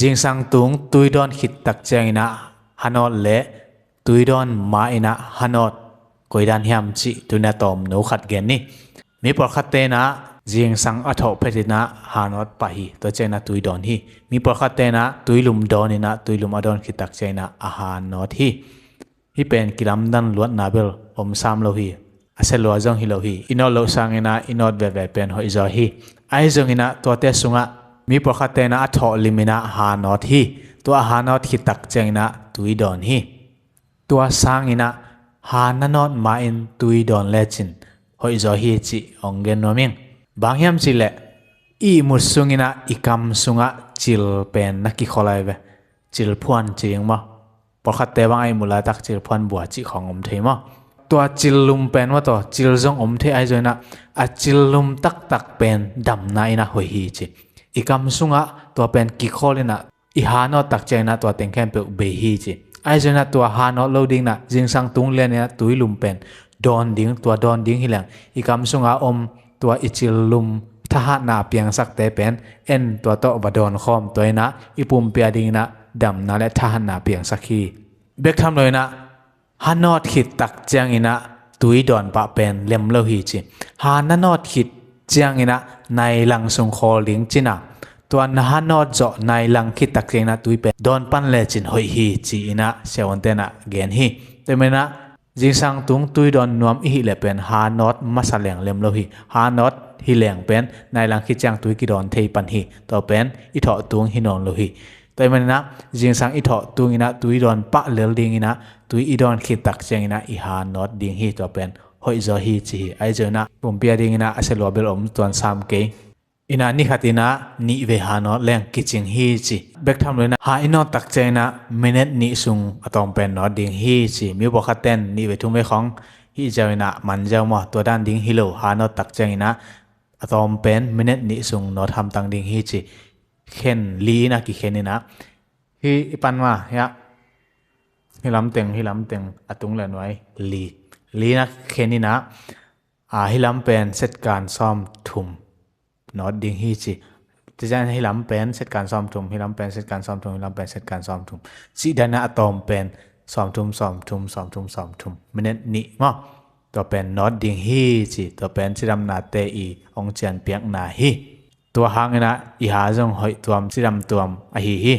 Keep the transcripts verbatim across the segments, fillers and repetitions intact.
Zingsang tung tui dawn khit tak ciangin ah hanawt le tui dawn ma-in ah hanawt koi dan hiam cih tuni a tawm no khat gen ni. Mi pawlkhatte in ah zingsang a thawh phetin ah hanawt pah hi. Tua ciangin ah tui dawn hi. Mi pawlkhatte in ah tuilum dawn in ah tuilum a dawn khit tak ciangin ah a hanawt hi. Hih pen kilamdan luatna bel om sam lo hi. A sia lua zong hi lo hi. I nawt loh sangin ah i nawt veve pen hoih zaw hi. Ahi zongin ah tuate sungah mi pawlkhatte in ah a thawh limin ah hanawt hi. Tua a hanawt khit tak ciangin ah tui dawn hi. Tua sangin ah ha na nawt ma-in tui dawn lecin hoih zaw hi cih hong gen nuam ing. Bang hiam cih leh i ihmut sungin ah i kam sungah cil pen na kikhol lai ve. Cil phuan ci ding maw? Pawlkhatte bang a ihmut laitak cil phuan bua cih khawng om thei maw? Tua cil lum pen maw, tua cil zong om thei, ahi zongin ah a cil lum taktak pen damna in ah hoih hi ci. I kam sungah tua pen kikhol in ah i hanawt tak ciangin ah tua teng khempeuh bei hi ci. Ahi zongin ah tua hanawt lo dingin ah zingsang tung lianin ah tuilum pen dawn ding, tua dawn ding hi leng i kam sunga om tua i cil lum thahatna piangsakte pen en tua tawh va dawn khawm, tua in ah i pumpi a dingin ah damna le thahatna piangsak hi. Bek tham loin ah ha nawt khit tak ciangin ah tui dawn pah pen lem lo hi ci. Ha na nawt khit ciangin ah nai lang sung khawl ding cin a, tua na ha nawt zawh nai lang khit tak ciangin ah tui pen dawn pan lecin hoih hi ci-in ah siavuante in ah gen hi. Tua manin ah zingsang tung tui dawn nuam i hih leh pen ha nawt masa leng lem lo hi. Ha nawt hi leng pen nai lang khit ciang tui kidawn thei pan hi. Tua pen i thawh tung hi nawn lo hi. Tua manin ah zingsang i thawh tungin ah tui dawn pah lel dingin ah tui i dawn khit tak ciangin ah i ha nawt ding hi. Tua pen hoih zaw hi ci hi. Ahi zongin ah pumpi a dingin ah a sia lua bel om tuan sam kei. In ah ni khatin ah nih vei ha nawt leng kicing hi ci. Bek tham loin ah ha i nawt tak ciangin ah minute nih sung a tawm pen nawt ding hi ci. Mi pawlkhatte in nih vei thum vei khawng hih ziau in ah man ziau maw, tua dan ding hi lo. Ha nawt tak ciangin ah a tawm pen minute nih sung nawt hamtang ding hi ci. Khen li in ah kikhen in ah hih i pan mah hiah hih lamteng, hih lamteng a tung le nuai li, li in ah khen in ah, a, hih lam pen setkan sawm thum nawt ding hi ci. Tua ciang hih lam pen setkan sawm thum, hih lam pen setkan sawm thum, hih lam pen setkan sawm thum cih dan a tawm pen sawm thum, sawm thum, sawm thum, sawm thum, minute nih maw, tua pen nawt ding hi ci. Tua pen cidamnate i hong cian piakna hi. Tua hangin ah i ha zong hoih tuam, cidam tuam ahi hi.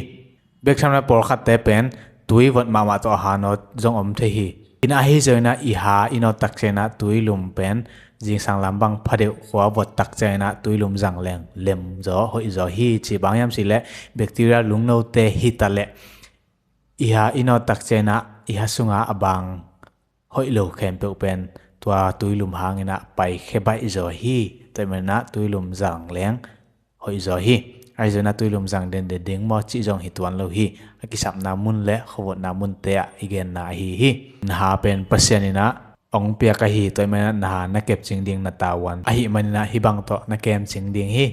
Bek tham loin pawlkhatte pen tui vot mahmah tawh a ha nawt zong om thei hi. In ah ahi zongin ah i ha i nawt tak ciangin ah tuilum pen zingsang lam bang phadeuh khua vot tak ciangin ah tuilum zang leng lem zaw, hoih zaw hi ci. Bang hiam cih leh bacteria lungnote hi ta leh i ha i nawt tak ciangin ah i ha sunga a bang hoih lo khempeuh pen tua tuilum hangin ah paikhia baih zaw hi. Tua manin ah tuilum zang leng hoih zaw hi. Ahi zongin ah tuilum zang denden ding maw cih zong hi tuan lo hi. A kisapna mun le khuavotna munte ah i genna ahi hi. Na ha pen Pasian in ah hong piak ahi, tua manin ah na ha na kepcing ding na tavuan ahih manin ah hih bang tawh na kemcing ding hi.